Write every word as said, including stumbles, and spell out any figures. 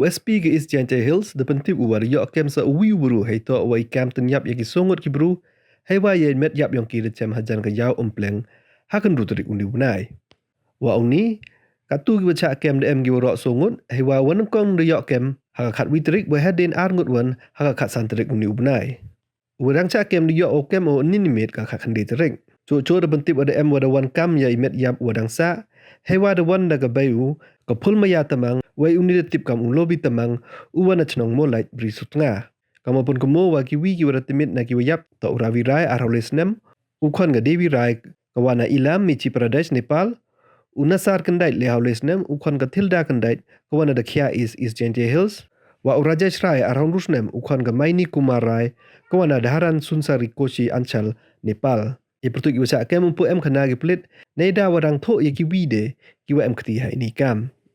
U S P ka East Jaintia Hills da pyntip u wa da yoh kem sa u wi u bru heitoh wa i kam tynyap ya ki soo ngut ki bru, heiwa ya i met yap yong ki da chem hajan ka yaw Umpleng ha ka ynru tarik uni u bnai. Wa uni, katu ki wa chah kem da em ki wa roh soo ngut, heiwa wa nyngkong da yoh kem ha ka khatwi tarik, wa hadien ar ngut wan ha ka khatsan tarik uni u bnai. U wa dang chah kem da yoh o kem o ynnin i miet ka khatkhyndai tarik. Chooh chooh da pyntip wa da em wa da wan kam ya i met yap wa dang sah, heiwa da wan da ka bei u ka Phulmaya Tamang, wei uni da tip kam u Lobi Tamang, u wa na chnong Molait, Bri Sutnga. Kam wa pynkynmoo wa ki wi ki wa da tipmit na ki wa yap, toh u Ravi Rai, arphaw le snem, u khon ka Devi Rai, ka wa na Ilam, Mechi Pradesh, Nepal, u Nasar Kyndait, lephaw le snem, u khon ka Thilda Kyndait, ka wa na Dakhia East, East Jaintia Hills, wa u Rajesh Rai, arphaw ynru snem, u khon ka Maini Kumar Rai, ka wa na Dharan Sunsari Koshi Anchal, Nepal. I pyrtuit ki wa chah kem ympu em khana ki pulit, neida wa dang thoh ya ki wi de ki wa em kti ha ini i kam.